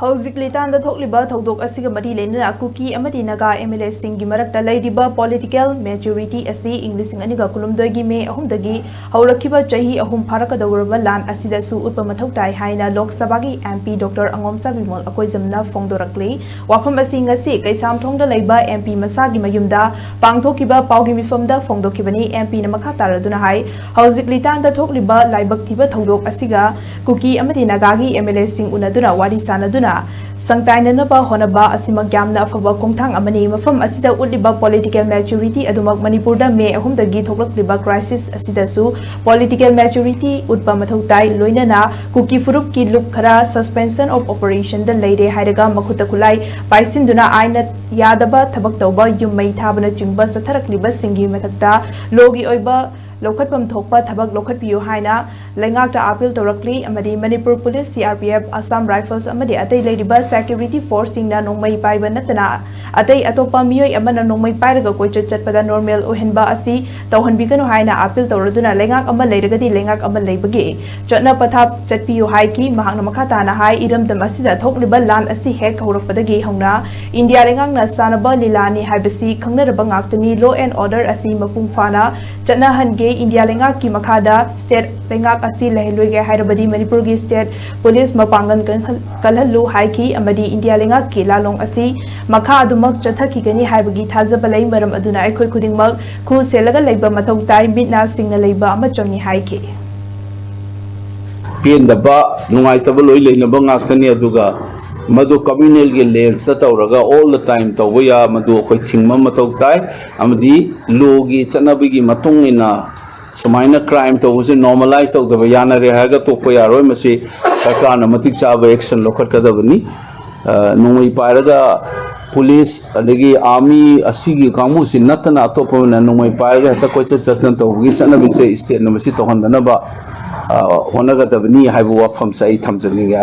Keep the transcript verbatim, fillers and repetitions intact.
ꯍꯧꯖꯤꯛ ꯂꯤꯇꯥꯟꯗ ꯊꯣꯛꯂꯤꯕ ꯊꯧꯗꯣꯛ ꯑꯁꯤꯒ ꯃꯔꯤ ꯂꯩꯅꯅ ꯀꯨꯀꯤ ꯑꯃꯗꯤ ꯅꯥꯒꯥ ꯑꯦꯝ ꯑꯦꯜ ꯑꯦꯁꯤꯡꯒꯤ ꯃꯔꯛꯇ ꯂꯩꯔꯤꯕ ꯄꯣꯂꯤꯇꯤꯀꯦꯜ ꯃꯦꯆꯨꯔꯤꯇꯤ ꯑꯁꯤ ꯏꯪ ꯂꯤꯁꯤꯡ ꯑꯅꯤꯒ ꯀꯨꯟꯍꯨꯝꯗꯣꯏꯒꯤ ꯃꯦ ꯑꯍꯨꯝꯗꯒꯤ ꯍꯧꯔꯛꯈꯤꯕ ꯆꯍꯤ ꯑꯍꯨꯝ ꯐꯥꯔꯛꯀꯗꯧꯔꯕ ꯂꯥꯟ ꯑꯁꯤꯗꯁꯨ ꯎꯠꯄ ꯃꯊꯧ ꯇꯥꯏ ꯍꯥꯏꯅ ꯂꯣꯛ ꯁꯚꯥꯒꯤ ꯑꯦꯝ ꯄꯤ ꯗꯣꯛꯇꯔ ꯑꯉꯣꯝꯆꯥ ꯕꯤꯃꯣꯜ ꯑꯀꯣꯏꯖꯝꯅ ꯐꯣꯡꯗꯣꯔꯛꯂꯤ꯫ ꯋꯥꯐꯝ ꯑꯁꯤ ꯉꯁꯤ ꯀꯩꯁꯥꯝꯊꯣꯡꯗ ꯂꯩꯕ ꯑꯦꯝ ꯄꯤ ꯃꯁꯥꯒꯤ ꯃꯌꯨꯝꯗ ꯄꯥꯡꯊꯣꯛꯈꯤꯕ ꯄꯥꯎꯒꯤ ꯃꯤꯐꯝꯗ ꯐꯣꯡꯗꯣꯛꯈꯤꯕꯅꯤ꯫ ꯑꯦꯝ ꯄꯤꯅ ꯃꯈꯥ ꯇꯥꯔꯗꯨꯅ ꯍꯥꯏ, ꯍꯧꯖꯤꯛ ꯂꯤꯇꯥꯟꯗ ꯊꯣꯛꯂꯤꯕ ꯂꯥꯏꯕꯛ ꯊꯤꯕ ꯊꯧꯗꯣꯛ ꯑꯁꯤꯒ ꯀꯨꯀꯤ ꯑꯃꯗꯤ ꯅꯥꯒꯥꯒꯤ ꯑꯦꯝ ꯑꯦꯜ ꯑꯦꯁꯤꯡ ꯎꯅꯗꯨꯅ ꯋꯥꯔꯤ ꯁꯥꯅꯗꯨꯅ ꯁꯪꯇꯥꯏꯅꯅꯕ ꯍꯣꯠꯅꯕ ꯑꯁꯤꯃꯛ ꯌꯥꯝꯅ ꯑꯐꯕ ꯈꯣꯡꯊꯥꯡ ꯑꯃꯅꯤ꯫ ꯃꯐꯝ ꯑꯁꯤꯗ ꯎꯠꯂꯤꯕ ꯄꯣꯂꯤꯇꯤꯀꯦꯜ ꯃꯦꯆꯨꯔꯤꯇꯤ ꯑꯗꯨꯃꯛ ꯃꯅꯤꯄꯨꯔꯗ ꯃꯦ ꯑꯍꯨꯝꯗꯒꯤ ꯊꯣꯛꯂꯛꯂꯤꯕ ꯀ꯭ꯔꯥꯏꯁꯤꯁ ꯑꯁꯤꯗꯁꯨ ꯄꯣꯂꯤꯇꯤꯀꯦꯜ ꯃꯦꯆꯨꯔꯤꯇꯤ ꯎꯠꯄ ꯃꯊꯧ ꯇꯥꯏ꯫ ꯂꯣꯏꯅꯅ ꯀꯨꯀꯤ ꯐꯨꯔꯨꯞꯀꯤ ꯂꯨꯞ ꯈꯔ ꯁꯁꯄꯦꯟꯁꯟ ꯑꯣꯐ ꯑꯣꯄꯔꯦꯁꯟꯗ ꯂꯩꯔꯦ ꯍꯥꯏꯔꯒ ꯃꯈꯨꯠꯇ ꯈꯨꯠꯂꯥꯏ ꯄꯥꯏꯁꯤꯟꯗꯨꯅ ꯑꯥꯏꯟꯅ ꯌꯥꯗꯕ ꯊꯕꯛ ꯇꯧꯕ, ꯌꯨꯝ ꯃꯩ ꯊꯥꯕꯅꯆꯤꯡꯕ ꯆꯠꯊꯔꯛꯂꯤꯕꯁꯤꯡꯒꯤ ꯃꯊꯛꯇ ꯂꯣꯒꯤ ꯑꯣꯏꯕ ꯂꯧꯈꯠꯐꯝ ꯊꯣꯛꯄ ꯊꯕꯛ ꯂꯧꯈꯠꯄꯤꯌꯨ ꯍꯥꯏꯅ ꯂꯩꯉꯥꯛꯇ ꯑꯥꯄꯤꯜ ꯇꯧꯔꯛꯂꯤ ꯑꯃꯗꯤ Manipur police, C R P F, Assam rifles ꯑꯃꯗꯤ ꯑꯇꯩ ꯂꯩꯔꯤꯕ ꯁꯦꯀ꯭ꯌꯨꯔꯤꯇꯤ ꯐꯣꯔꯁꯁꯤꯡꯅ ꯅꯣꯡꯃꯩ ꯄꯥꯏꯕ ꯅꯠꯇꯅ ꯑꯇꯩ ꯑꯇꯣꯞꯄ ꯃꯤꯑꯣꯏ ꯑꯃꯅ ꯅꯣꯡꯃꯩ ꯄꯥꯏꯔꯒ ꯀꯣꯏꯆꯠ ꯆꯠꯄꯗ ꯅꯣꯔꯃꯦꯜ ꯑꯣꯏꯍꯟꯕ ꯑꯁꯤ ꯇꯧꯍꯟꯕꯤꯒꯅꯨ ꯍꯥꯏꯅ ꯑꯥꯄꯤꯜ ꯇꯧꯔꯗꯨꯅ ꯂꯩꯉꯥꯛ ꯑꯃ ꯂꯩꯔꯒꯗꯤ ꯂꯩꯉꯥꯛ ꯑꯃ ꯂꯩꯕꯒꯤ ꯆꯠꯅ ꯄꯊꯥꯞ ꯆꯠꯄꯤꯌꯨ ꯍꯥꯏꯈꯤ꯫ ꯃꯍꯥꯛꯅ ꯃꯈꯥ ꯇꯥꯅ ꯍꯥꯏ, ꯏꯔꯝꯗꯝ ꯑꯁꯤꯗ ꯊꯣꯛꯂꯤꯕ ꯂꯥꯟ ꯑꯁꯤ ꯍꯦꯛ ꯍꯧꯔꯛꯄꯗꯒꯤ ꯍꯧꯅ ꯏꯟꯗꯤꯌꯥ ꯂꯩꯉꯥꯛꯅ ꯁꯥꯟꯅꯕ ꯂꯤꯂꯥꯅꯤ ꯍꯥꯏꯕꯁꯤ ꯈꯪꯅꯔꯕ ꯉꯥꯛꯇꯅꯤ꯫ Law and order ꯑꯁꯤ ꯃꯄꯨꯡ ꯐꯥꯅ ꯆꯠꯅꯍꯟꯒꯦ꯫ ꯏꯟꯗꯤꯌꯥ ꯂꯩꯉꯥꯛꯀꯤ ꯃꯈꯥꯗ ꯁ꯭ꯇꯦꯠ ꯂꯩꯉꯥꯛ ꯑꯁꯤ ꯂꯩꯍꯜꯂꯣꯏꯒꯦ ꯍꯥꯏꯔꯕꯗꯤ ꯃꯅꯤꯄꯨꯔꯒꯤ ꯁ꯭ꯇꯦꯠ ꯄꯨꯂꯤꯁ ꯃꯄꯥꯡꯒꯜ ꯀꯟꯈꯜ-, ꯀꯜꯍꯜꯂꯨ ꯍꯥꯏꯈꯤ ꯑꯃꯗꯤ ꯏꯟꯗꯤꯌꯥ ꯂꯩꯉꯥꯛꯀꯤ ꯂꯥꯂꯣꯡ ꯑꯁꯤ ꯃꯈꯥ ꯑꯗꯨꯃꯛ ꯆꯠꯊꯈꯤꯒꯅꯤ ꯍꯥꯏꯕꯒꯤ ꯊꯥꯖꯕ ꯂꯩ꯫ ꯃꯔꯝ ꯑꯗꯨꯅ ꯑꯩꯈꯣꯏ ꯈꯨꯗꯤꯡꯃꯛ ꯈꯨ ꯁꯦꯜꯂꯒ ꯂꯩꯕ ꯃꯊꯧ ꯇꯥꯏ, ꯃꯤꯠ ꯅꯥ ꯁꯤꯡꯅ ꯂꯩꯕ ꯑꯃ ꯆꯪꯏ ꯍꯥꯏꯈꯤ꯫ ꯄꯦꯟꯗꯕ, ꯅꯨꯡꯉꯥꯏꯇꯕ ꯂꯣꯏ ꯂꯩꯅꯕ ꯉꯥꯛꯇꯅꯤ꯫ ꯑꯗꯨꯒ ꯃꯗꯨ ꯀꯝꯃ꯭ꯌꯨꯅꯦꯜꯒꯤ ꯂꯦꯟꯁꯇ ꯇꯧꯔꯒ all the time ꯇꯧꯕ ꯌꯥ, ꯃꯗꯨ ꯑꯩꯈꯣꯏ ꯊꯤꯡꯕ ꯃꯊꯧ ꯇꯥꯏ꯫ ꯑꯃꯗꯤ ꯂꯣꯒꯤ ꯆꯠꯅꯕꯤꯒꯤ ꯃꯇꯨꯡ ꯏꯟꯅ ꯁꯨꯃꯥꯏꯅ ꯀ꯭ꯔꯥꯏꯝ ꯇꯧꯕꯁꯦ ꯅꯣꯔꯃꯦꯂꯥꯏꯁ ꯇꯧꯗꯕ, ꯌꯥꯅꯔꯦ ꯍꯥꯏꯔꯒ ꯇꯣꯛꯄ ꯌꯥꯔꯣꯏ꯫ ꯃꯁꯤ ꯁꯔꯀꯥꯔꯅ ꯃꯇꯤꯛ ꯆꯥꯕ ꯑꯦꯛꯁꯟ ꯂꯧꯈꯠꯀꯗꯕꯅꯤ꯫ ꯑ, ꯅꯣꯡꯃꯩ ꯄꯥꯏꯔꯒ ꯄꯨꯂꯤꯁ ꯑꯗꯒꯤ ꯑꯥꯔꯃꯤ ꯑꯁꯤꯒꯤ ꯀꯥꯡꯕꯨꯁꯤ ꯅꯠꯇꯅ ꯑꯇꯣꯞꯄ ꯑꯣꯏꯅ ꯅꯣꯡꯃꯩ ꯄꯥꯏꯔꯒ ꯍꯦꯛꯇ ꯀꯣꯏꯆꯠ ꯆꯠꯇꯅ ꯇꯧꯕꯒꯤ ꯆꯠꯅꯕꯤꯁꯦ ꯏꯁꯇꯦꯠꯅ ꯃꯁꯤ ꯇꯧꯍꯟꯗꯅꯕ, ꯑ, ꯍꯣꯠꯅꯒꯗꯕꯅꯤ ꯍꯥꯏꯕ ꯋꯥꯐꯝꯁꯦ ꯑꯩ ꯊꯝꯖꯅꯤꯡꯉꯦ꯫